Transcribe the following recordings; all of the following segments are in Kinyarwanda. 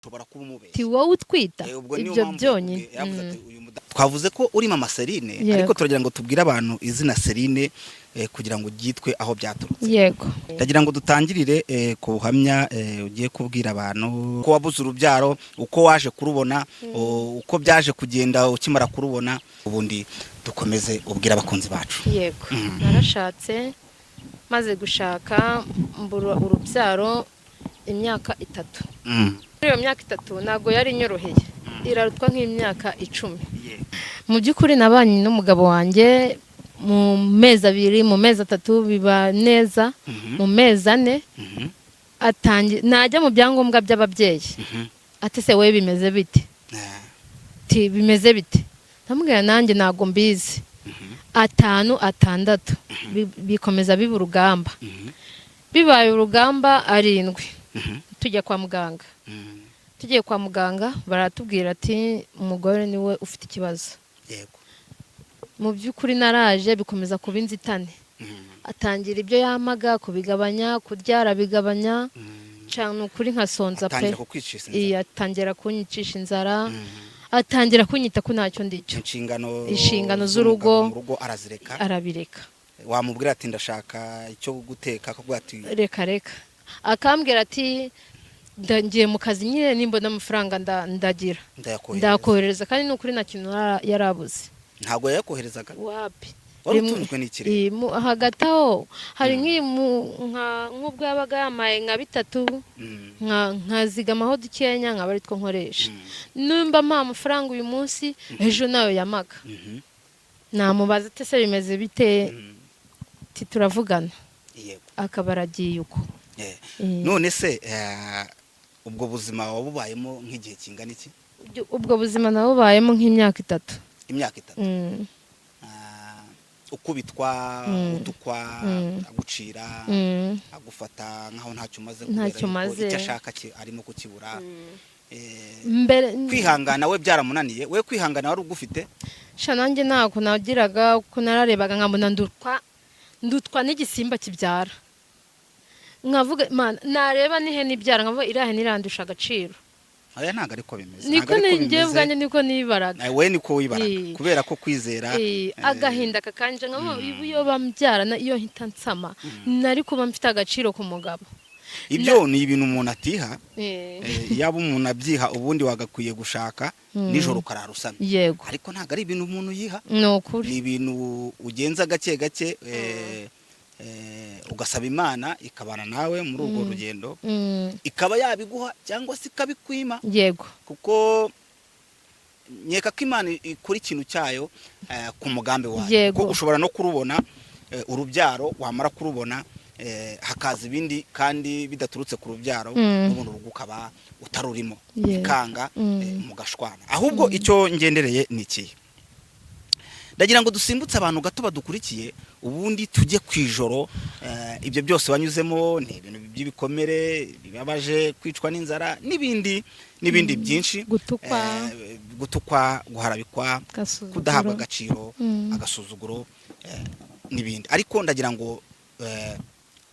Ushobora kuba umubeshya. Ti wowe utwita. Ubwo niyo Ibyo mpamvu byonyine. yavuze ati uyu twavuze ko uri mama Serine, Yego. ariko turagira ngo tubwire abantu izina Serine kugira ngo ryitwe aho byaturutse. Yego. Ndagira ngo dutangirire ku buhamya ugiye kubwira abantu ko wabuze urubyaro, uko waje kurubona, uko byaje kugenda ukimara kurubona, ubundi dukomeze ubwira abakunzi bacu. Yego. Narashatse, maze gushaka mbura urubyaro imyaka 3. Muri iyo myaka 3 ntabwo yari inyoroheye, irarutwa nk'imyaka 10. Mu by'ukuri nabanye n'umugabo wanjye mu mezi 2, mu mezi 3 biba neza, mu mezi 4 najya mu byangombwa by'ababyeyi, ati: "Se wowe bimeze bite?" Ati: "Bimeze bite?" Ndamubwira: "Nanjye ntabwo mbizi." 5, 6, bikomeza biba urugamba. Bibaye urugamba 7, tujya kwa muganga. Tugiye kwa muganga baratubwira ati: "Umugore niwe ufite ikibazo." Mu by'ukuri naraje bikomeza kuba inzitane. Atangira ibyo yamaga kubigabanya, kurya arabigabanya cyane, ukuri nkasonza pe. Atangira kukwicisha inzara. Iya, atangira kunyicisha inzara, atangira kunyita ko ntacyo ndicyo. Inshingano Inshingano z'umugabo z'urugo. mu rugo arazireka. Arabireka. Wamubwira ati: "Ndashaka icyo guteka," akakubwira ati: "Reka reka." Akambwira ati: "Ngiye mu kazi nyine, nimbona amafaranga ndagira "Ndayakohereza." Ndakohereza." Kandi ni ukuri nta kintu yarabuze. Ntabwo yayakoherezaga? Wapi. Wari utunzwe n'ikirere? Hagati aho hari nk'ubwo yabaga yamaye nka bitatu, nkazigamaho dukenya, nkaba ari two nkoresha. Nimba mpa amafaranga uyu munsi, ejo nayo yamaga. Namubaza ati: "Se bimeze bite?" Ati: "Turavugana." Akaba aragiye uko. None se ubwo buzima wabubayemo nk'igihe kingana iki? Ubwo buzima nabubayemo nk'imyaka 3. Imyaka 3? Mm. Ah, ukubitwa, utukwa, agucira, agufata nkaho ntacyo umaze, Ntacyo kubera yuko umaze. icyo ashaka arimo kukibura. Mbere Kwihangana we byaramunaniye, we kwihangana wari ugufite? Sha, nanjye ntabwo nagiraga, kuko nararebaga nkabona ndutwa n'igisimba kibyara, nkavuga: "Mana," nareba n'ihene ibyara nkavuga: "Iriya hene irandusha agaciro." Aya ntabwo ariko bimeze. Niko Ntabwo ariko njyewe bimeze. ubwanjye niko nibaraga. We niko wibaraga, kubera ko kwizera Agahinda kakanje, nkavuga: "Iyo bambyara iyo mpita nsama nari kuba mfite agaciro ku mugabo." Ibyo ni ibintu umuntu atiha. Yaba umuntu abyiha, ubundi wagakwiye gushaka nijoro ukarara usamye. Ariko ntabwo ari ibintu umuntu yiha. Ni ukuri. Ni ibintu ugenza gake gake, ugasaba Imana ikabana nawe muri urwo rugendo, ikaba yabiguha cyangwa se ikabikwima. Kuko nkeka ko Imana ikora ikintu cyayo ku mugambi wayo. Kuko ushobora no kurubona urubyaro, wamara kurubona hakaza ibindi kandi bidaturutse ku rubyaro, n'ubundi urugo ukaba utarurimo, bikanga, mugashwana. Ahubwo icyo ngendereye ni ikihe? Ndagira ngo dusimbutse abantu gato badukurikiye, ubundi tujye ku ijoro. Ibyo byose wanyuzemo ni ibintu by'ibikomere bibabaje, kwicwa n'inzara n'ibindi n'ibindi byinshi. Gutukwa. Gutukwa, guharabikwa, Agasuzuguro. kudahabwa agaciro, agasuzuguro, n'ibindi. Ariko ndagira ngo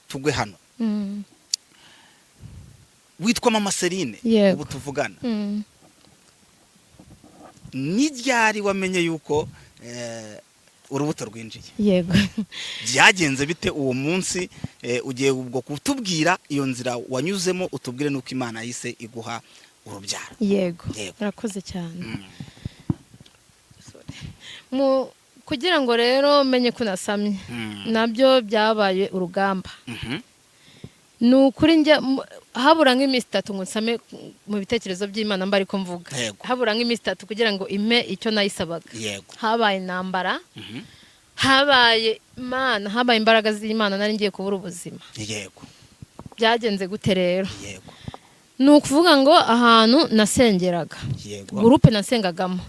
tugwe hano. Witwa mama Serine? Yego. Ubu tuvugana, ni ryari wamenye yuko urubuto rwinjiye? Yego. Byagenze bite uwo munsi? Ugiye ubwo kutubwira iyo nzira wanyuzemo, utubwire n'uko Imana yise iguha urubyaro. Yego. Yego. Murakoze cyane. Mu kugira ngo rero menye ko nasamye, nabyo byabaye urugamba. Ni ukuri njya habura nk'iminsi 3 ngo nsame, mu bitekerezo by'Imana mba ariko mvuga, habura nk'iminsi 3 kugira ngo impe icyo nayisabaga. Habaye intambara, habaye Imana, habaye imbaraga z'Imana, nari ngiye kubura ubuzima. Byagenze gute rero? Ni ukuvuga ngo ahantu nasengeraga, groupe nasengagamo,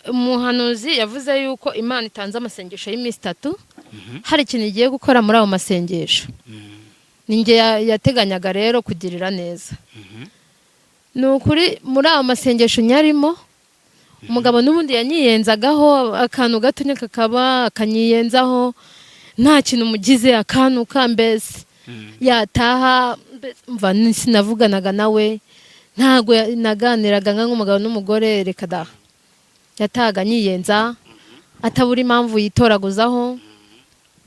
umuhanuzi yavuze yuko Imana itanze amasengesho y'iminsi 3, hari ikintu igiye gukora muri ayo masengesho. Ni njye yateganyaga rero kugirira neza. Ni ukuri muri ayo masengesho nyarimo, umugabo n'ubundi yanyiyenzagaho akantu gatonya kakaba akanyiyenzaho, nta kintu mugize akantu mbese yataha, mva sinavuganaga nawe. Ntabwo naganiraga nk'umugabo n'umugore, reka da. Yatahaga nyiyenza, atabura impamvu yitoraguzaho.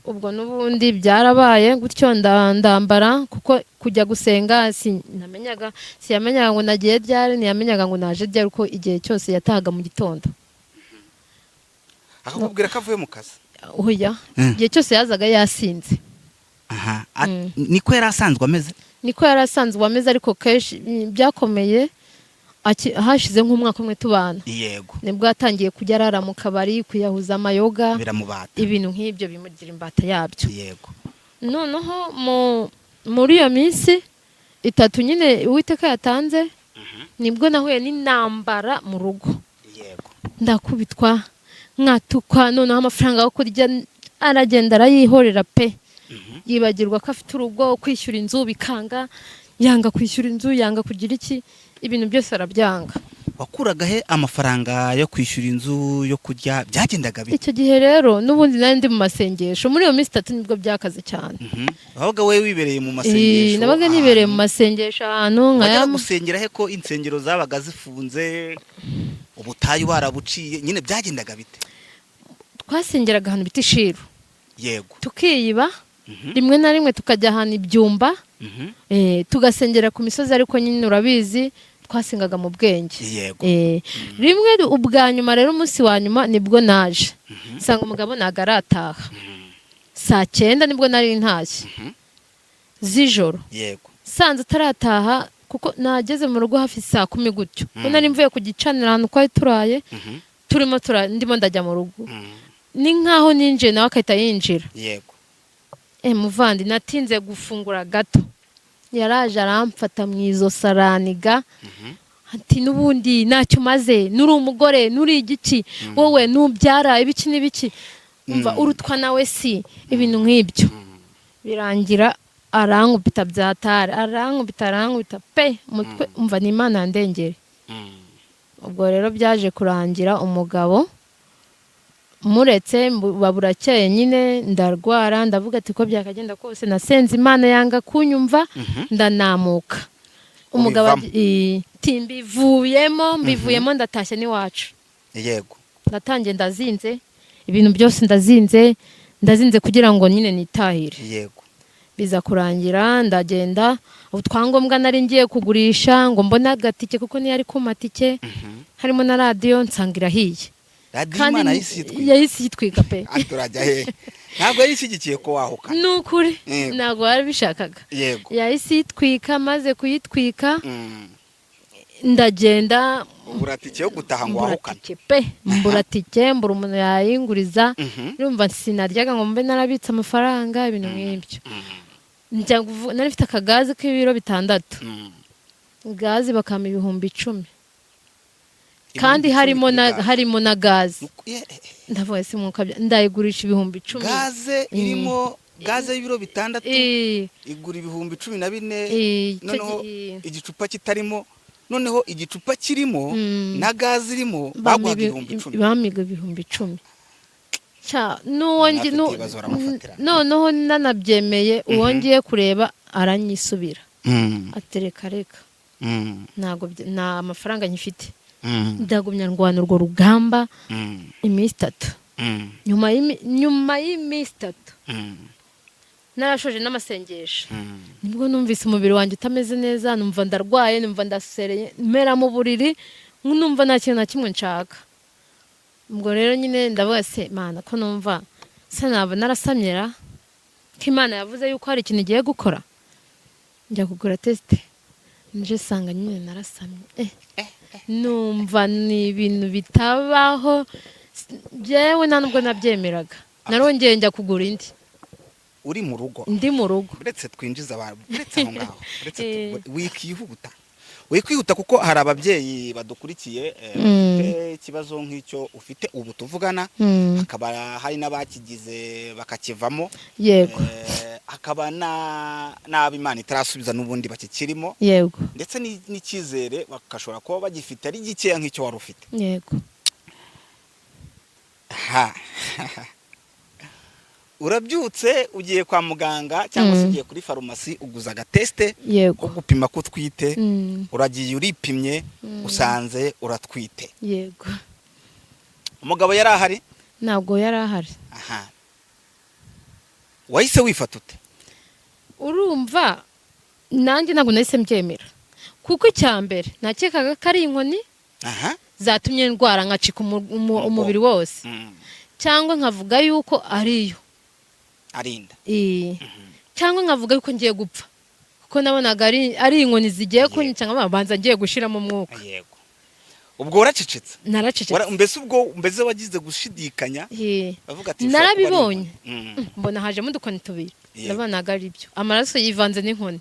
Ubwo n'ubundi byarabaye gutyo, ndambara, kuko kujya gusenga sinamenyaga, siyamenyaga ngo nagiye ryari, ntiyamenyaga ngo naje ryari, kuko igihe cyose yatahaga mu gitondo. Akakubwira ko avuye mu kazi? Oya, igihe cyose yazaga yasinze. Aha, niko yari asanzwe ameze? Niko yari asanzwe ameze, ariko kenshi byakomeye hashize nk'umwaka umwe tubana. Nibwo yatangiye kujya arara mu kabari, kuyahuza amayoga. Biramubata. Ibintu nk'ibyo bimugira imbata yabyo. Noneho muri iyo minsi 3 nyine Uwiteka yatanze, nibwo nahuye n'intambara mu rugo. Ndakubitwa, nkatukwa, noneho amafaranga yo kurya aragenda arayihorera pe. Yibagirwa ko afite urugo, kwishyura inzu bikanga, yanga kwishyura inzu, yanga kugira iki, ibintu byose arabyanga. Wakuraga he amafaranga yo kwishyura inzu, yo kurya? Byagendaga bite? Icyo gihe rero n'ubundi nari ndi mu masengesho. Muri iyo minsi 3 nibwo byakaze cyane. Wabaga wowe wibereye mu masengesho? Nabaga nibereye mu masengesho ahantu Wajyaga nkayamo. gusengera he, ko insengero zabaga zifunze, ubutayu barabuciye nyine? Byagendaga bite? Twasengeraga ahantu bita Ishiru. Tukiyiba, rimwe na rimwe tukajya ahantu ibyumba, tugasengera ku misozi, ariko nyine urabizi twasengaga mu bwenge. Rimwe ubwa nyuma rero, umunsi wa nyuma nibwo naje nsanga umugabo ntabwo arataha. Saa 9 nibwo nari ntashye z'ijoro. Sanze atarataha, kuko nageze mu rugo hafi saa 10 gutyo, kuko nari mvuye ku gicaniro ahantu twari turaye. Turimo ndimo ndajya mu rugo, ni nkaho ninjiye nawe agahita yinjira. Muvandi, natinze gufungura gato, yaraje aramfata mu izosi, araniga, ati: "N'ubundi ntacyo umaze, nuri umugore, nuri igiki, wowe nubyara ibiki n'ibiki, umva urutwa nawe si ibintu nk'ibyo." Birangira arankubita byatari, arankubita, arankubita pe, umutwe, umva ni Imana yandengere. Ubwo rero byaje kurangira umugabo muretse, burakeye nyine ndarwara. Ndavuga ati ko byakagenda kose nasenze Imana yanga kunyumva, ndanamuka. Umugabo Ubivamo. Ati mbivuyemo, mbivuyemo, ndatashye n'iwacu. Ndatangiye, ndazinze ibintu byose, ndazinze, ndazinze kugira ngo nyine nitahire. Biza kurangira ndagenda, utwangombwa nari ngiye kugurisha ngo mbone agatike, kuko niyo ari ku matike, harimo na radiyo, nsanga irahiye. Radiyo? Kandi Imana yahise yitwika? Yahise yitwika pe. Ah, turajya he? Ntabwo yari ishyigikiye ko wahukana. Ni ukuri. Ntabwo bari bishakaga. Yahise yitwika, maze kuyitwika ndagenda. Ubura tike yo gutaha ngo Mbura wahukane. tike pe, mbura tike, mbura umuntu yayinguriza. Urumva sinaryaga ngo mbe narabitse amafaranga, ibintu nk'ibyo. Njya nari mfite akagazi k'ibiro 6. Gazi bakampa 10,000 kandi 10,000 harimo kuri na gaze. Harimo na gaze. Ndavuga ese mwuka ndayigurisha 10,000? Gaze irimo, gaze y'ibiro 6 igura 14,000. Icyo Noneho igicupa kitarimo, noneho igicupa kirimo na gaze irimo, bampa baguhaga 10,000. Bampiga 10,000. Cya, n'uwo Afite ibibazo baramufatira. Noneho nanabyemeye, uwo ngiye kureba aranyisubira, atereka reka, ntabwo nta mafaranga nyifite. Ndagumya ndwana urwo rugamba iminsi 3. Nyuma y'iminsi 3 narashoje n'amasengesho, nibwo numvise umubiri wanjye utameze neza, numva ndarwaye, numva ndasereye, mera mu buriri, numva nta kintu na kimwe nshaka. Ubwo rero nyine ndavuga se: "Mana, ko numva se naba narasamyera, ko Imana yavuze yuko hari ikintu igiye gukora?" Njya kugura test, nje sanga nyine narasamye. Numva ni ibintu bitabaho, njyewe nta nubwo nabyemeraga. Narongeye njya kugura indi. Uri mu rugo? Ndi mu rugo. Uretse twinjiza abantu, uretse aho ngaho, uretse wikihuta, wikwihuta, kuko hari ababyeyi badukurikiye bafite ikibazo nk'icyo ufite ubu tuvugana, hakaba hari n'abakigize bakakivamo, hakaba n'abo Imana itarasubiza n'ubundi bakikirimo, ndetse n'icyizere bagashobora kuba bagifite ari gikeya nk'icyo wari ufite. Ha, Urabyutse, ugiye kwa muganga cyangwa se ugiye kuri farumasi, uguza agatest ko gupima ko utwite. Uragiye, uripimye, usanze uratwite. Yego. Umugabo yari ahari? Ntabwo yari ahari. Aha, wahise wifata ute? Urumva, nanjye ntabwo nahise mbyemera, kuko icya mbere nakekaga ko ari inkoni zatumye ndwara nkacika umubiri wose, cyangwa nkavuga yuko ariyo arinda. Cyangwa nkavuga yuko ngiye gupfa, kuko nabonaga ari inkoni zigiye kunyica, nkabanza ngiye gushiramo umwuka. Yego, ubwo waracecetse? Naracecetse. Mbese ubwo mbese wagize gushidikanya, bavuga ati "Bishobora kuba ari Narabibonye. inkoni." Mbona hajemo udukoni tubiri. Ndabonaga ari byo, amaraso yivanze n'inkoni.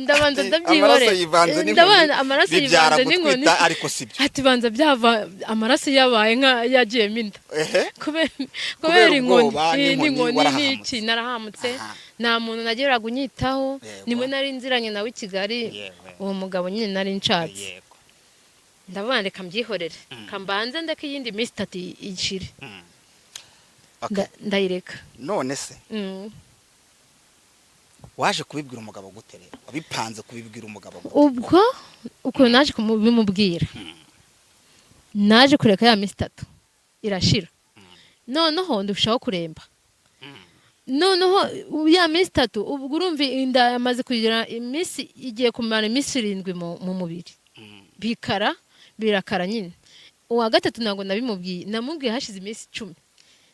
Ndabanza ndabyihorera. Amaraso yivanze n'inkoni, Ndabona amaraso bibyara yivanze n'inkoni. gutwita, ariko sibyo. Ati banza byava amaraso yabaye nka yagiyemo inda kubera Kubera inkoni. ubwoba n'inkoni, N'inkoni warahahamutse. n'iki, narahamutse. Nta muntu nageraga unyitaho. Niwe nari nziranye nawe i Kigali, uwo mugabo nyine nari nshatse. Ndavuga reka mbyihorere, kambanze ndeke iyindi minsi 3 ishire. Ndayireka. None se waje kubibwira umugabo gute rero? Wabipanze kubibwira umugabo gute? Ubwo ukuntu naje kubimubwira, naje kureka ya minsi 3 irashira, noneho ndushaho kuremba. Noneho ya minsi 3, ubwo urumva inda yamaze kugira iminsi, igiye kumara iminsi 7 mu mubiri. Bikara birakara nyine. Uwa gatatu ntabwo nabimubwiye, namubwiye hashize iminsi 10,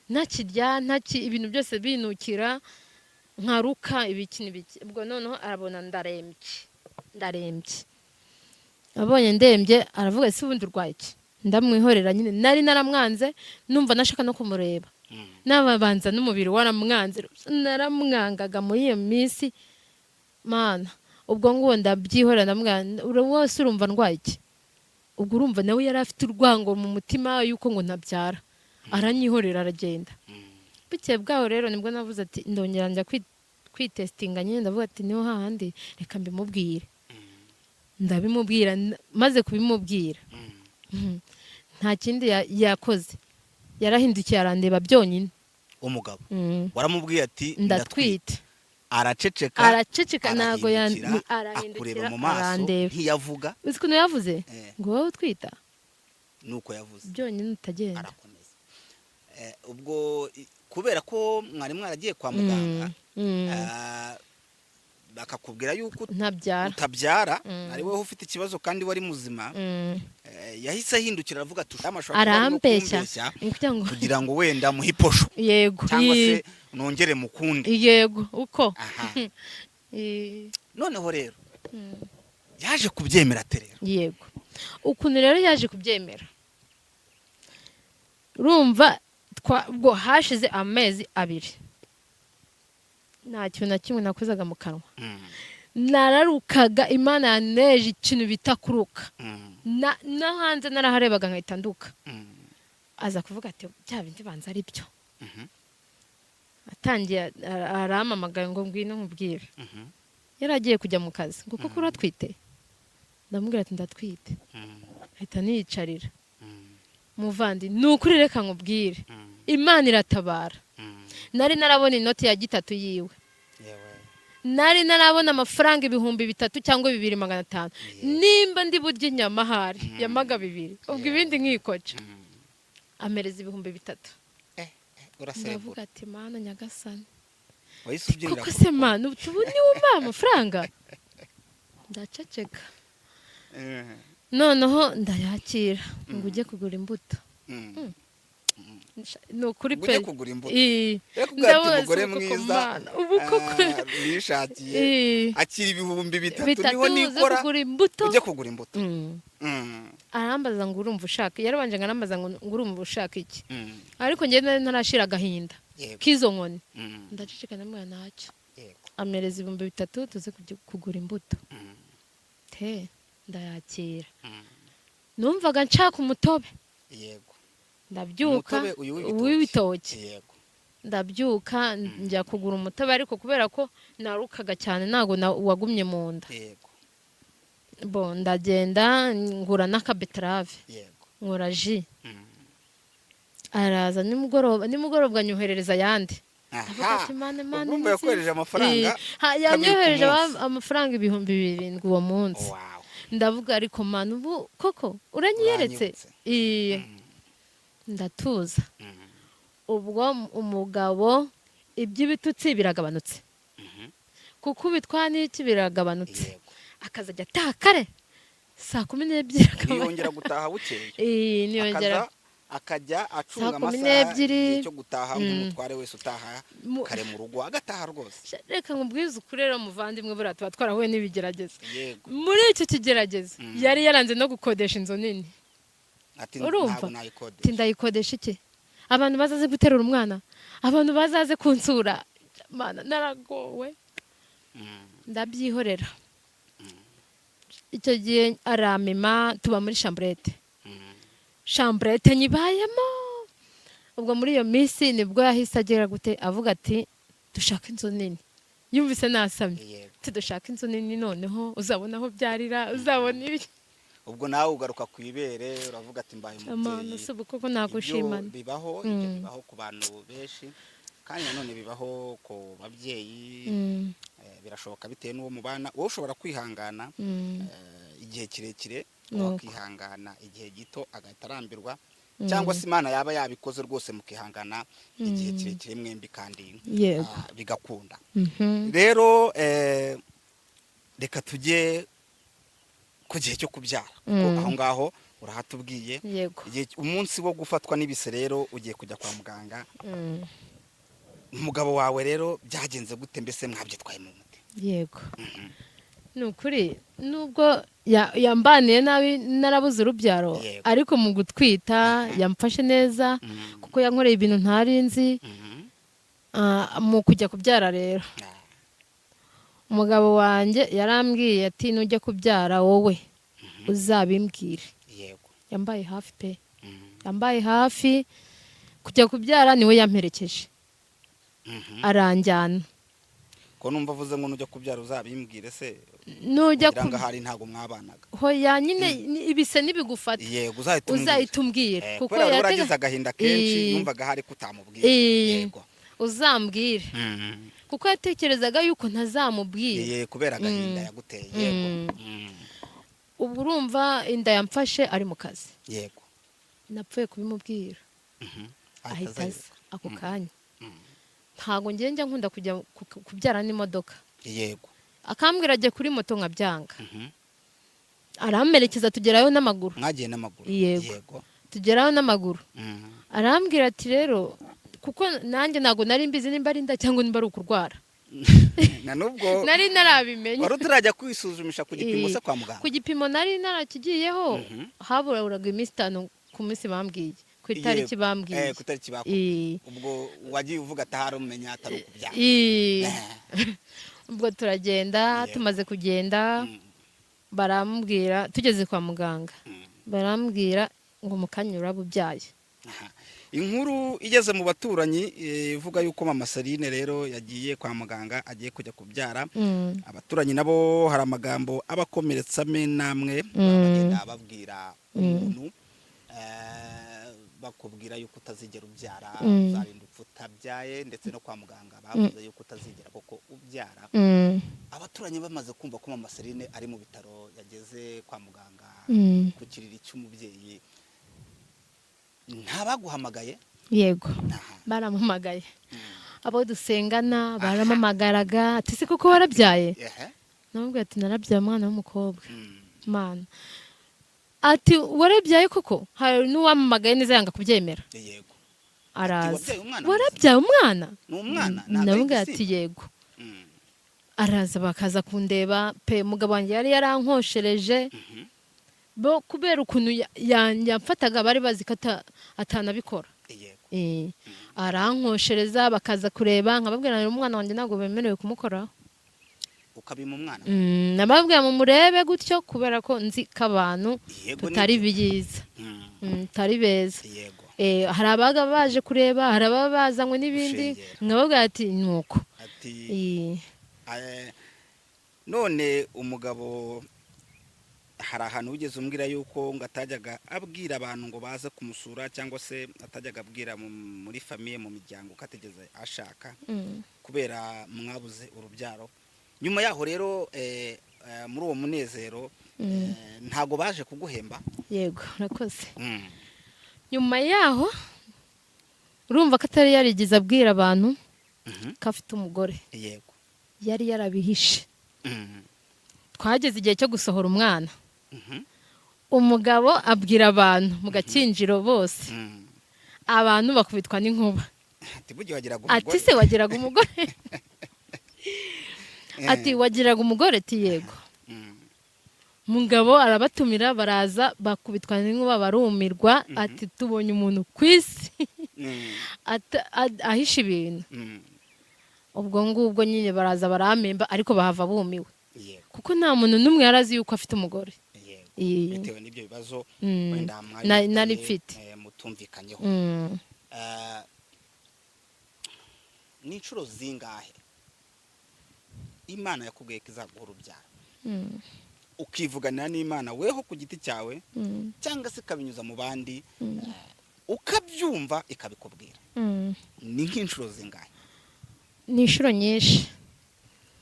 ntakirya, ntaki, ibintu byose binukira, nkaruka, ibiki n'ibiki. Ubwo noneho arabona ndarembye, ndarembye. Abonye ndembye aravuga: "Ese ubundi urwaye iki?" Ndamwihorera nyine, nari naramwanze, numva nashaka no kumureba, nababanza n'umubiri waramwanze, naramwangaga muri iyo minsi. Mana, ubwo nguwo ndabyihorera, ndamubwira: "Wose urumva ndwaye iki?" Ubwo urumva nawe yari afite urwango mu mutima yuko ngo ntabyara, aranyihorera aragenda. Bukeye bwaho rero nibwo navuze ati ndongera njya kwitesitinga nyine. Ndavuga ati niho hahandi, reka mbimubwire. Ndabimubwira. Maze kubimubwira, nta kindi yakoze, yarahindukiye arandeba byonyine. Umugabo waramubwiye ati "Ndatwite." Araceceka? Araceceka, ntabwo arahindukira, arahindukira, akureba mu maso, arandeba. Ntiyavuga. Uzi ukuntu yavuze? Ngo: "Wowe utwita?" Nuko yavuze? Byonyine, utagenda. Arakomeza. Ubwo kubera ko mwari mwaragiye kwa muganga, bakakubwira yuko ntabyara, utabyara, ari wowe ufite ikibazo kandi wari muzima, yahise ahindukira aravuga ati: "Ushobora kuba arimo Arambeshya. kumbeshya Kugira ngo kugira ngo wenda muhe iposho cyangwa se nongere mukunde." Yego, uko. Aha. Noneho rero yaje kubyemera ate rero? Yego, ukuntu rero yaje kubyemera, urumva ubwo hashize amezi 2 nta kintu na kimwe nakozaga mu kanwa. Nararukaga, Imana yaneje ikintu bita kuruka. No hanze naraharebaga nkahita nduka. Aza kuvuga ati bya bindi banza ari byo. Atangiye arampamagaye ngo ngwino nkubwire. Yari agiye kujya mu kazi, ngo koko uratwite? Ndamubwira ati ndatwite. Ahita niyicarira. Muvandi, ni ukuri reka nkubwire, Imana iratabara. Nari narabona inoti ya gitatu yiwe, Yewe. nari narabona amafaranga 3000 cyangwa 2500, nimba ndi burya inyama ahari yamaga 2, ubwo ibindi nkikoca. Amereza 3000. Uraserebura. Ndavuga ati Mana nyagasani. Wahise ubyinira Koko ku se rukundo. Mana, ubu niwe umpaye amafaranga? Ndaceceka. Noneho ndayakira ngo ujye kugura imbuto. Ni ukuri Ngo ujye pe. kugura imbuto. Ii. Yakubwira ati Ndabaza mugore ubu koko, mwiza, Mana, ubu koko nishakiye, Ii. akira 3000, 3 niho uze nikora, kugura imbuto. Ujye kugura imbuto. Arambaza ngo urumva ushaka, yarabanje ngo arambaza ngo urumva ushaka iki? Ariko njye nari ntarashira agahinda k'izo nkoni. Ndaceceka, ndamubwira ntacyo. Amereza 3000 tuze kugura imbuto. Te ndayakira. Numvaga nshaka umutobe. Ndabyuka. Umutobe uyu w'ibitoki. W'ibitoki. Ndabyuka njya kugura umutobe, ariko kubera ko narukaga cyane ntabwo wagumye mu nda. Bo ndagenda ngura n'akabeterave, nkora jus. Araza nimugoroba, nimugoroba anyoherereza ayandi. Ndavuga Aha, ati, "Mana, Imana ubwo ni urumva yakohereje nziza." amafaranga Eh, kabiri ku yanyohereje munsi. amafaranga 7000 uwo munsi. Wow. Ndavuga, ariko Mana, ubu koko uranyiyeretse? Uranyibutse. Eh, ndatuza. Ubwo umugabo iby'ibitutsi biragabanutse, kuko ubitwa n'iki biragabanutse. Akazajya ataha kare saa 12 akaba Ntiyongera gutaha bukeye? Eh, niyongera. Akaza akajya acunga Saa kumi amasaha, n'ebyiri. igihe cyo gutaha, nk'umutware wese utaha kare mu rugo, agataha rwose. Reka nkubwize ukuri rero, muvandimwe, buriya tuba twarahuye n'ibigeragezo. Muri icyo kigeragezo yari yaranze no gukodesha inzu nini. Ati Urumva? ntabwo Ati nayikodesha. Ndayikodesha iki? Abantu bazaze guterura umwana, abantu bazaze kunsura? Mana, naragowe. Ndabyihorera. Icyo gihe aramima, tuba muri chambrette. Chambrette nyibayemo. Ubwo muri iyo minsi nibwo yahise agera gute, avuga ati dushaka inzu nini. Yumvise nasamye. Ati dushaka inzu nini, noneho uzabona aho byarira, uzabona ibi. Ubwo nawe ugaruka ku ibere, uravuga ati mbaye Amana, umubyeyi. si ubu koko Ibyo nagushimana. bibaho, ibyo bibaho ku bantu benshi, kandi nanone bibaho ku babyeyi. Birashoboka bitewe n'uwo mubana. Wowe ushobora kwihangana igihe kirekire, Nuko. wakihangana igihe gito agahita arambirwa, cyangwa se Imana yaba yabikoze rwose mukihangana igihe kirekire mwembi kandi bigakunda. Rero reka tujye ku gihe cyo kubyara, kuko aho ngaho urahatubwiye. Igihe, umunsi wo gufatwa n'ibise rero, ugiye kujya kwa muganga. Umugabo wawe rero byagenze gute? Mbese mwabyitwaye mu mute? Yego, ni ukuri, nubwo yambaniye nabi narabuze urubyaro, ariko mu gutwita yamfashe neza, kuko yankoreye ibintu ntari nzi. Mu kujya kubyara rero, umugabo wanjye yarambwiye ati nujya kubyara wowe uzabimbwire. Yambaye hafi pe. Yambaye hafi kujya kubyara, niwe yamperekeje, aranjyana. Ko numva avuze ngo nujya kubyara uzabimbwire se, Nujya kugira ngo ahari ntabwo mwabanaga? Hoya nyine, ibise nibigufata, Yego, uzahita umbwira. uzahita umbwira. Kuko Kuko wari waragize agahinda kenshi, yumvaga ahari kutamubwira. Uzambwire, kuko yatekerezaga yuko ntazamubwira. Kubera agahinda yaguteye, yego. Ubwo urumva inda yamfashe ari mu kazi. Napfuye kubimubwira, ahita aza ako kanya. Ntabwo njya nkunda kujya kubyara n'imodoka. Akambwira ajya kuri moto, nkabyanga. Aramperekeza tugerayo n'amaguru. Mwagiye n'amaguru? Yego. Tugerayo n'amaguru. Arambwira ati rero, kuko nanjye ntabwo nari mbizi nimba ari inda cyangwa nimba ari ukurwara. Na nubwo Nari narabimenya. wari utarajya kwisuzumisha ku gipimo se kwa muganga? Ku gipimo nari narakigiyeho. Haburaga iminsi 5 ku munsi bambwiye, ku itariki bambwiye. Ku itariki bakubwiye. Ubwo wagiye uvuga ati ahari umenya atari ukubyara. Ubwo turagenda. Tumaze kugenda, barambwira, tugeze kwa muganga, barambwira ngo mu kanya uraba ubyaye. Aha. Inkuru igeze mu baturanyi, ivuga yuko mama Celine rero yagiye kwa muganga, agiye kujya kubyara. Abaturanyi nabo hari amagambo abakomeretsa amwe n'amwe bagenda babwira umuntu, bakubwira yuko utazigera ubyara, uzarinda upfa utabyaye, ndetse no kwa muganga bavuze yuko utazigera koko ubyara. Abaturanyi bamaze kumva ko mama Celine ari mu bitaro, yageze kwa muganga ku kiriri cy'umubyeyi, ntabaguhamagaye? Yego. Aha. Barampamagaye, abo dusengana barampamagaraga ati se koko warabyaye? Namubwira ati narabyaye umwana w'umukobwa. Mana, ati warabyaye koko? Hari n'uwampamagaye neza yanga kubyemera. Araza. Wabyaye umwana? Warabyaye umwana? Ni umwana, ntabwo ari Namubwira ati igisimba. yego. Araza, bakaza kundeba pe. Umugabo wanjye yari yarankoshereje bo kubera ukuntu yamfataga, bari bazi ko atanabikora. Arankoshereza, bakaza kureba, nkababwira ngo umwana wanjye ntabwo bemerewe kumukoraho. Ukabima umwana? Nababwira mu murebe gutyo, kubera ko nzi ko abantu tutari Nibyo. byiza, tutari beza. Hari abaga baje kureba, hari ababa bazanywe n'ibindi. Gushengera. Nkababwira ati nuko. Ati none umugabo Hari ahantu wigeze umbwira yuko ngo atajyaga abwira abantu ngo baze kumusura, cyangwa se atajyaga abwira muri famille, mu miryango, ko atigeze ashaka kubera mwabuze urubyaro. Nyuma yaho rero, muri uwo munezero, ntago baje kuguhemba? Yego, urakoze. Nyuma yaho urumva ko atari yarigeze abwira abantu ko afite umugore. Yari yarabihishe. Twageze igihe cyo gusohora umwana, umugabo abwira abantu mu Gakinjiro bose, abantu bakubitwa n'inkuba. Ati burya wagiraga Ati umugore? Se wagiraga umugore? Ati wagiraga umugore? Ati yego. Mugabo arabatumira, baraza, bakubitwa n'inkuba, barumirwa, ati tubonye umuntu ku isi ahisha ibintu. Ubwo ngubwo nyine baraza barampemba, ariko bahava bumiwe, kuko nta muntu n'umwe yari azi yuko afite umugore. Bitewe n'ibyo bibazo wenda mwari Nari mufitanye, mfite. Mutumvikanyeho. Ni inshuro zingahe Imana yakubwiye ko izaguha urubyaro, ukivuganira n'Imana weho ku giti cyawe, cyangwa se ikabinyuza mu bandi, ukabyumva ikabikubwira? Ni nk'inshuro zingahe? Ni inshuro nyinshi.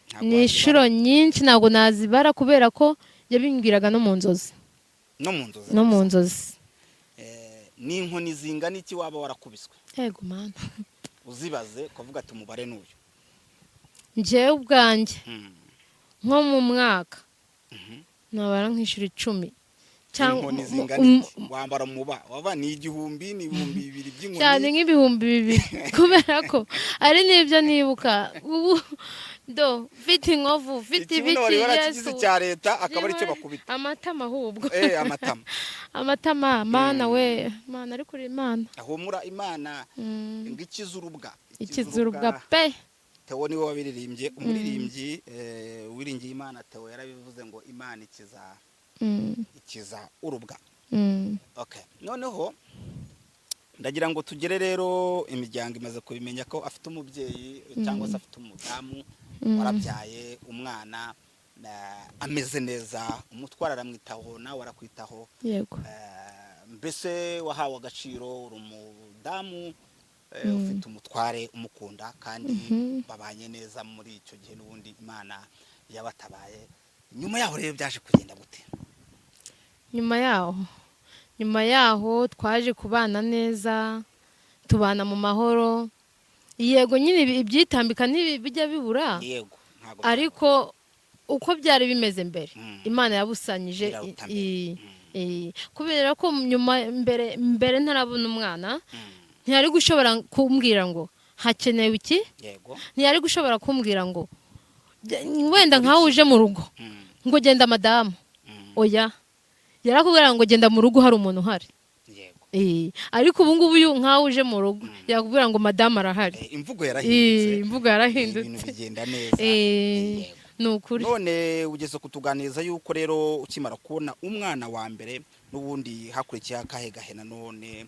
Ntabwo Ni wazibara. inshuro nyinshi, ntabwo nazibara, kubera ko yabimbwiraga no mu nzozi. No mu nzozi? No mu nzozi. Ni inkoni zingana iki waba warakubiswe? Yego Mana. Uzibaze, ukavuga ati umubare n'uyu. Njyewe ubwanjye, nko mu mwaka nabara nk'inshuro 10 cyangwa Inkoni zingana iki wambara muba waba ni 1000, ni 2000 by'inkoni? Cyane, nk'ibihumbi 2000, kubera ko ari n'ibyo nibuka ubu do mfite inkovu, mfite Ikibuno wari ibiki. warakigize Yesu. cya leta, akaba aricyo bakubita. Amatama ahubwo. Amatama. Amatama, Mana we, Mana, ariko uri Imana. Ahumura, Imana ngo ikize urubwa. Ikiza urubwa pe. Theo niwe wabiririmbye, umuririmbyi wiringiye Imana Theo yarabivuze ngo Imana ikiza ikiza urubwa. Okay, noneho ndagira ngo tugere rero, imiryango imaze kubimenya ko afite umubyeyi cyangwa se afite umudamu warabyaye umwana, ameze neza, umutwara aramwitaho, nawe arakwitaho. Yego. Mbese wahawe agaciro, uri umudamu ufite umutware umukunda kandi babanye neza muri icyo gihe. N'ubundi Imana yabatabaye. Nyuma yaho rero byaje kugenda gute? Nyuma yaho twaje kubana neza, tubana mu mahoro. Yego nyine ibyitambika ntibijya bibura, Yego, ntabwo ariko uko byari bimeze mbere, Imana yabusanyije. Biraruta mbere. Kubera ko nyuma, mbere ntarabona umwana, ntiyari gushobora kumbwira ngo hakenewe iki, ntiyari gushobora kumbwira ngo wenda nkawe uje mu rugo ngo genda madamu. Oya, yarakubwira ngo genda mu rugo hari umuntu uhari. Ariko ubu ngubu uyu nkawe uje mu rugo yakubwira ngo madamu arahari. Imvugo yarahindutse. Imvugo yarahindutse. Ibintu bigenda neza. Ni ukuri. None ugeze kutuganiriza yuko rero ukimara kubona umwana wa mbere, n'ubundi hakurikiyeho akahe gahe nanone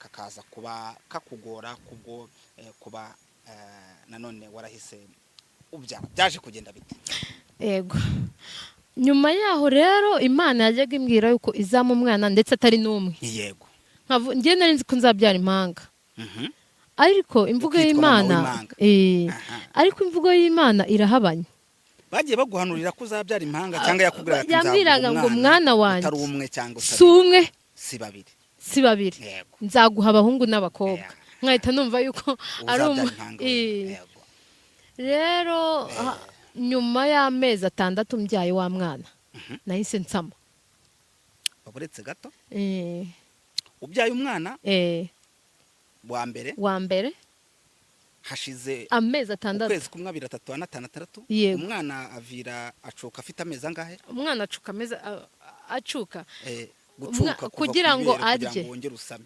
kakaza kuba kakugora kubwo kuba nanone warahise ubyara? Byaje kugenda bite? Yego, nyuma yaho rero Imana yajyaga imbwira yuko izampa umwana, ndetse atari n'umwe. Njye nari nzi ko nzabyara impanga, ariko imvugo Ukitwa mama y'Imana w'impanga. Ariko imvugo y'Imana irahabanye. Bagiye baguhanurira ko uzabyara impanga, cyangwa yakubwiraga ati Yambwiraga nzaguha ngo umwana mwana wanjye utari umwe cyangwa si utari umwe, si babiri, si babiri, nzaguha abahungu n'abakobwa. Nkahita numva yuko ari uzabyara impanga. Rero nyuma y'amezi 6 mbyaye wa mwana, nahise nsama. Uretse gato, ubyaye umwana wa mbere, Wa mbere. Hashize Amezi 6. ukwezi kumwe, abiri, atatu, ane, atanu, atandatu. Yego. Umwana avira acuka afite amezi angahe? Umwana acuka amezi acuka Gucuka kuva Kugira ku ngo ibere, kugira arye. ngo wongere usame.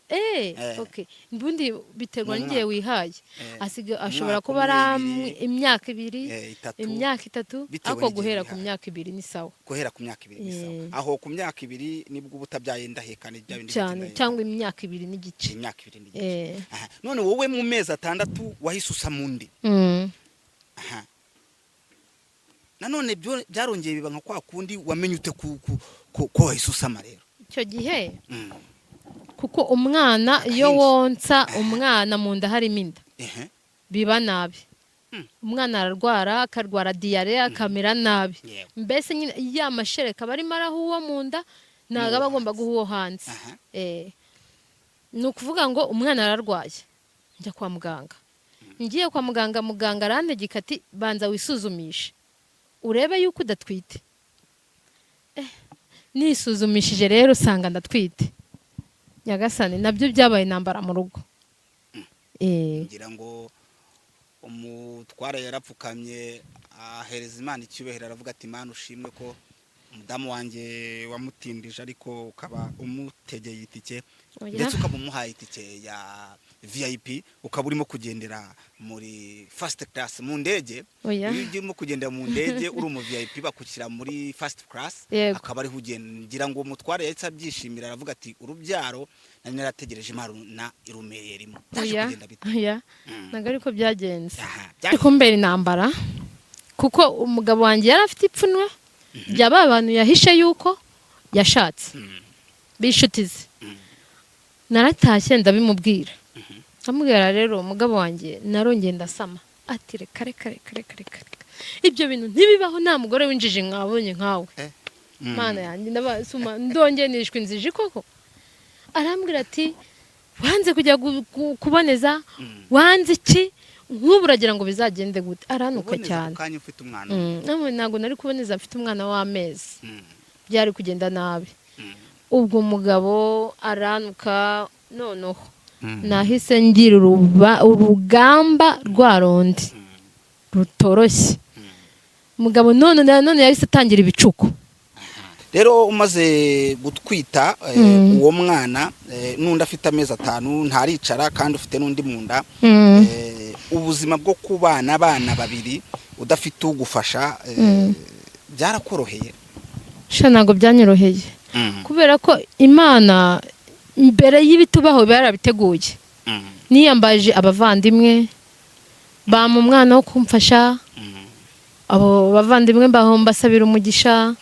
Okay, ubundi biterwa Mu n'igihe mwaka. wihaye. Asiga ashobora Umwaka kuba ari umwe, ibiri, imyaka 2, 3, imyaka 3, bitewe ariko n'igihe guhera ku wihaye. myaka 2 ni sawa. Guhera ku myaka 2 ni sawa. Aho ku myaka 2 nibwo uba utabyaye indahekane, bya bindi bita Cyane. indahekane. Cyangwa imyaka 2 n'igice. Imyaka 2 n'igice. Aha. None wowe mu mezi 6 wahise usama undi? Aha. Nanone byarongeye biba nka kwa kundi. Wamenye ute ko wahise usama rero? Icyo gihe, kuko umwana iyo Agahinja. wonsa umwana mu nda harimo inda, biba nabi. Umwana ararwara, akarwara diyare, akamera nabi. Mbese nyine ya mashereka aba arimo araha uwo mu nda, ntabwo aba agomba guha uwo hanze. Ni ukuvuga ngo umwana ararwaye, njya kwa muganga. Ngiye kwa muganga, muganga arantegeka ati: "Banza wisuzumishe urebe yuko udatwite." Nisuzumishije rero usanga ndatwite. Nyagasani, nabyo byabaye intambara mu rugo. Ngira ngo umutware yarapfukamye, ahereza Imana icyubahiro, aravuga ati: "Imana ushimwe ko umudamu wanjye wamutindije, ariko ukaba umutegeye itike, Oya. ndetse ukaba umuhaye itike ya VIP, ukaba urimo kugendera muri first class mu ndege." Oya. Iyo urimo kugendera mu ndege uri umu VIP, bakushyira muri first class, akaba ariho ugenda. Ngira ngo umutware yahise abyishimira, aravuga ati: "Urubyaro nari narategereje, Imana irumereye rimwe." Byaje Oya. kugenda bite? Oya, ntabwo ariko byagenze. Aha, Bari kumbera intambara, kuko umugabo wanjye yari afite ipfunwe rya ba bantu yahishe yuko yashatse, b'inshuti ze. Naratashye ndabimubwira, ndamubwira: "Rero umugabo wanjye, narongeye ndasama." Ati: "Reka, reka, reka, reka, reka, reka, ibyo bintu ntibibaho, nta mugore w'injiji mwabonye nkawe." Mana yanjye, ndabasuma, ndongeye nishwe inziji koko. Arambwira ati: "Wanze kujya kuboneza, wanze iki? Nk'ubu uragira ngo bizagende gute?" Aranuka Uboneza cyane. ako kanya ufite umwana? Ntabwo nari kuboneza mfite umwana w'amezi. Byari kugenda nabi. Ubwo umugabo aranuka, noneho nahise ngira urugamba rwa rundi rutoroshye. Umugabo none nanone yahise atangira ibicuko. Rero umaze gutwita uwo mwana, n'undi afite amezi 5, ntaricara, kandi ufite n'undi mu nda, ubuzima bwo kubana abana babiri udafite ugufasha, byarakoroheye? Sha, ntabwo byanyoroheye, kubera ko Imana mbere y'ibitubaho iba yarabiteguye. Niyambaje abavandimwe, bampa umwana wo kumfasha. Abo bavandimwe mbaho mbasabira umugisha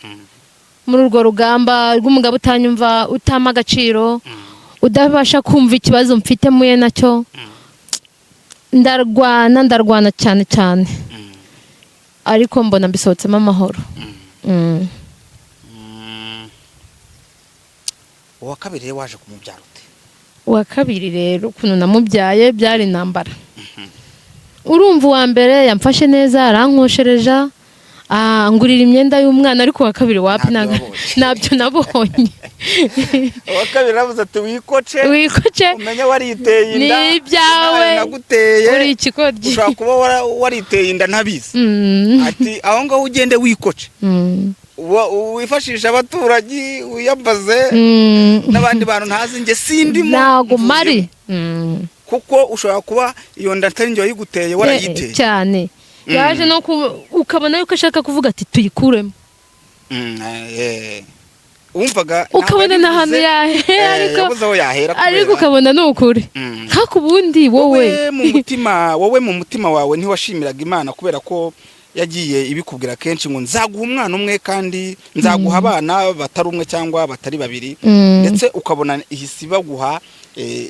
muri urwo rugamba rw'umugabo utanyumva, utampa agaciro, udabasha kumva ikibazo mfite muye nacyo. Ndarwana, ndarwana cyane cyane, ariko mbona mbisohotsemo amahoro. Uwa kabiri rero waje kumubyara ute? Uwa kabiri rero, ukuntu namubyaye byari intambara. Urumva, uwa mbere yamfashe neza, arankoshereja, ngurira imyenda y'umwana, ariko uwa kabiri wapi. Ntabyo wabonye. Ntabyo nabonye. Uwa kabiri aravuze ati: "Wikoce, Wikoce. umenye wariteye inda. Ni ibyawe. Nawe naguteye. Uri ikigoryi." Ushobora kuba wariteye inda ntabizi. Ati: "Aho ngaho ugende wikoce, wifashisha abaturanyi, wiyambaze n'abandi bantu ntazi, njye sindimo, Ntago mvuyemo." mari. Kuko ushobora kuba iyo nda atari njye wayiguteye, warayiteye. Cyane. Yaje no ukabona yuko ashaka kuvuga ati: "Tuyikuremo." Wumvaga Ukabona ntabwo n'ahantu yabivuze, yahera, ariko yabuze aho yahera ariko ukabona ni ukuri. Ariko ubundi wowe Wowe mu mutima wawe ntiwashimiraga Imana kubera ko yagiye ibikubwira kenshi ngo: "Nzaguha umwana umwe, kandi nzaguha abana batari umwe cyangwa batari babiri"? Ndetse ukabona ihise ibaguha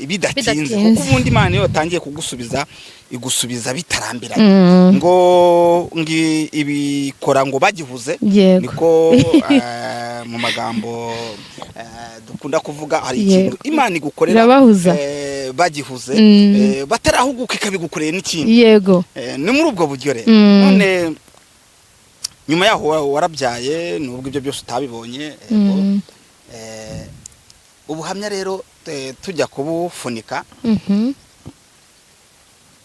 bidatinze? Bidatinze. Kuko ubundi Imana iyo yatangiye kugusubiza, igusubiza bitarambiranye. Ngo ngi ibikora ngo bagihuze. Niko mu magambo dukunda kuvuga, hari ikintu Imana igukorera Irabahuza. Bagihuze, batarahuguka, ikabigukoreye n'ikindi. Ni muri ubwo buryo rero. None nyuma yaho warabyaye, nubwo ibyo byose utabibonye, yego. Ubuhamya rero tujya kubufunika.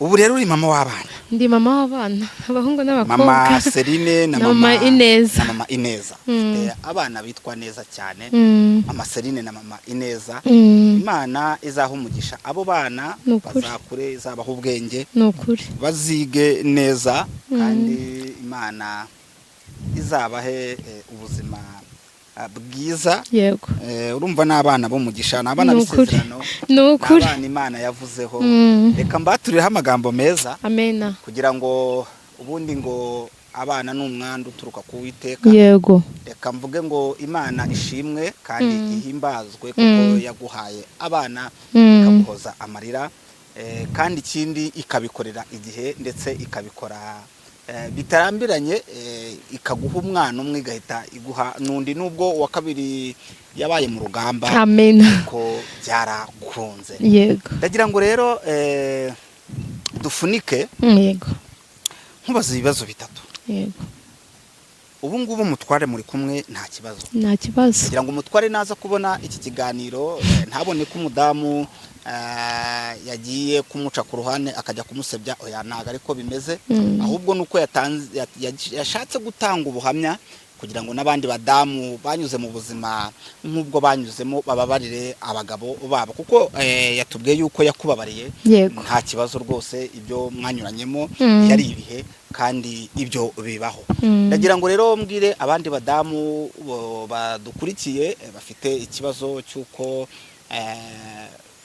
Ubu rero uri mama w'abana. Ndi mama w'abana, abahungu n'abakobwa. Mama Serine na Na mama Ineza. Na mama Ineza. Ufite abana bitwa neza cyane. Mama Serine na mama Ineza. Imana izaha umugisha abo bana. Ni ukuri. Bazakure, izabaha ubwenge, Ni ukuri. bazige neza, kandi Imana izabahe ubuzima bwiza. Urumva n'abana b'umugisha, ni abana Ni ukuri. b'isezerano, Ni ni ukuri. abana Imana yavuzeho. Reka mbaturireho amagambo meza Amena. kugira ngo ubundi ngo Abana ni umwandu uturuka ku Uwiteka. Reka mvuge ngo Imana ishimwe kandi ihimbazwe, kuko yaguhaye abana, ikaguhoza amarira, kandi ikindi ikabikorera igihe, ndetse ikabikora bitarambiranye, ikaguha umwana umwe, igahita iguha n'undi, nubwo uwa kabiri yabaye mu rugamba, Amen. ariko byarakunze. Ndagira ngo rero dufunike nkubaza ibibazo bitatu. Ubu ngubu umutware muri kumwe, nta kibazo? Nta kibazo. Kugira ngo umutware naza kubona iki kiganiro, ntabone ko umudamu yagiye kumuca ku ruhande akajya kumusebya. Oya, ntabwo ariko bimeze. Ahubwo nuko yashatse gutanga ubuhamya kugira ngo n'abandi badamu banyuze mu buzima nk'ubwo banyuzemo bababarire abagabo babo, kuko yatubwiye yuko yakubabariye. Nta kibazo rwose, ibyo mwanyuranyemo yari ibihe, kandi ibyo bibaho. Ndagira ngo rero mbwire abandi badamu badukurikiye, bafite ikibazo cy'uko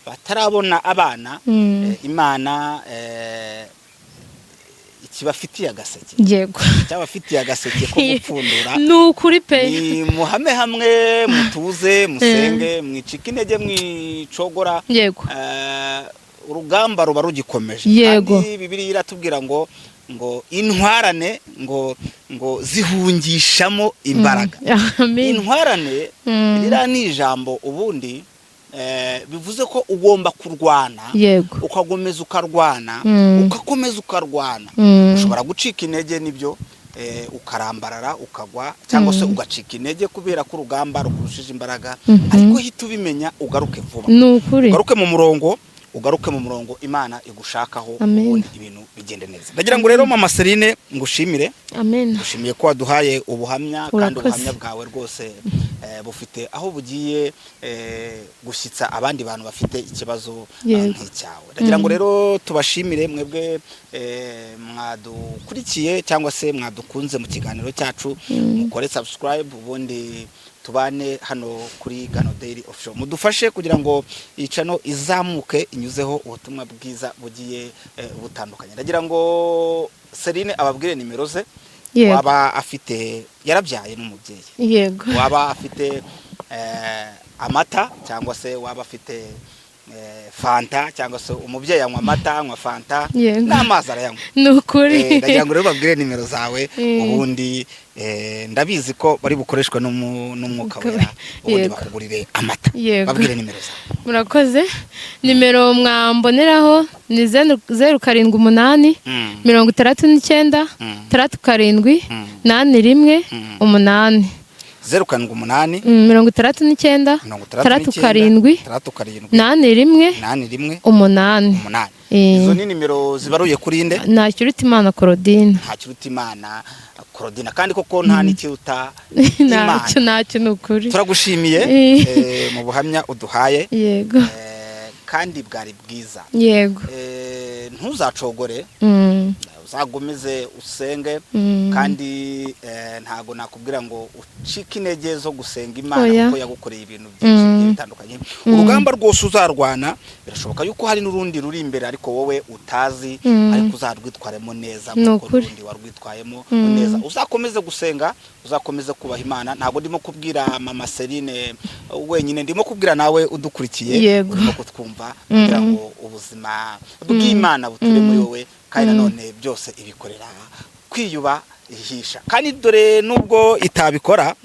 batarabona abana, Imana ikibafitiye agaseke, cyabafitiye agaseke ko gupfundura. Ni ukuri pe. Ni muhame hamwe, mutuze, musenge, mwicike intege, mwicogora. Urugamba ruba rugikomeje. Kandi Bibiliya iratubwira ngo intwarane ngo zihungishamo imbaraga. Amen. Intwarane, ririya ni ijambo ubundi bivuze ko ugomba kurwana, ukakomeza ukarwana, ugakomeza ukarwana. Ushobora gucika intege, nibyo, ukarambarara, ukagwa, cyangwa se ugacika intege kubera ko urugamba rukurushije imbaraga, ariko hita ubimenya, ugaruke vuba, Ni ukuri. ugaruke mu murongo, ugaruke mu murongo Imana igushakaho, Amen. ubundi ibintu bigende neza. Ndagira ngo rero, Mama Celine, ngushimire. Amen. Ngushimiye ko waduhaye ubuhamya, kandi Urakoze. ubuhamya bwawe rwose bufite aho bugiye gushyitsa abandi bantu bafite ikibazo nk'icyawe. Ndagira ngo rero tubashimire mwebwe mwadukurikiye cyangwa se mwadukunze mu kiganiro cyacu. Mukore subscribe, ubundi tubane hano kuri Gano Daily Official, mudufashe kugira ngo iyi channel izamuke, inyuzeho ubutumwa bwiza bugiye butandukanye. Ndagira ngo Celine ababwire nimero ze. Waba afite, yarabyaye n'umubyeyi, waba afite amata, cyangwa se waba afite fanta, cyangwa se umubyeyi anywa amata, anywa fanta, n'amazi arayanywa. Ni ukuri. Ndagira ngo rero babwire nimero zawe, ubundi ndabizi ko bari bukoreshwe n'Umwuka Wera, ubundi bakugurire amata. Babwire nimero zawe. Murakoze. Nimero mwamboneraho ni 078 69 67 81 8. 078 69 69 67 67 81 81 8. 8. Izo ni nimero zibaruye kuri nde? Ntakirutimana Claudine. Ntakirutimana Claudine, kandi koko nta n'ikiruta Imana. Ntacyo, ntacyo, ni ukuri. Turagushimiye mu buhamya uduhaye, kandi bwari bwiza. Ntuzacogore, uzakomeze usenge, kandi ntago nakubwira ngo ucike intege zo gusenga Imana, kuko yagukoreye ibintu byinshi bigiye bitandukanye. Urugamba rwose uzarwana, birashoboka yuko hari n'urundi ruri imbere ariko wowe utazi, ariko uzarwitwaremo neza Ni nk'uko ukuri. n'urundi warwitwayemo neza. Uzakomeze gusenga, uzakomeze kubaha Imana. Ntabwo ndimo kubwira Mama Celine wenyine, ndimo kubwira nawe udukurikiye, urimo kutwumva, kugira ngo ubuzima bw'Imana buture muri wowe. Kandi nanone byose ibikorera kwiyubahisha, kandi dore nubwo itabikora,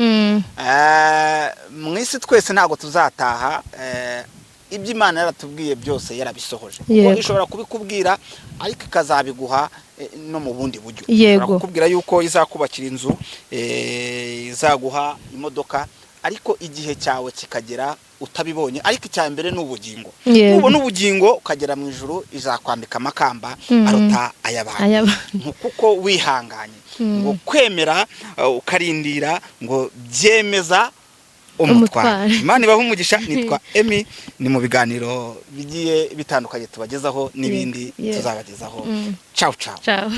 mu isi twese ntabwo tuzataha ibyo Imana yaratubwiye byose yarabisohoje, kuko ishobora kubikubwira ariko ikazabiguha no mu bundi buryo. Ishobora kukubwira yuko izakubakira inzu, izaguha imodoka, ariko igihe cyawe kikagera utabibonye. Ariko icya mbere ni ubugingo. Nubona ubugingo ukagera mu ijuru, izakwambika amakamba aruta ay'abandi, Ay'abandi. Kuko wihanganye. Ngo kwemera ukarindira ngo byemeza umutware. Umutware. Imana ibahe umugisha. Nitwa Emi, ni mu biganiro bigiye bitandukanye tubagezaho n'ibindi tuzabagezaho. Ciao ciao. Ciao.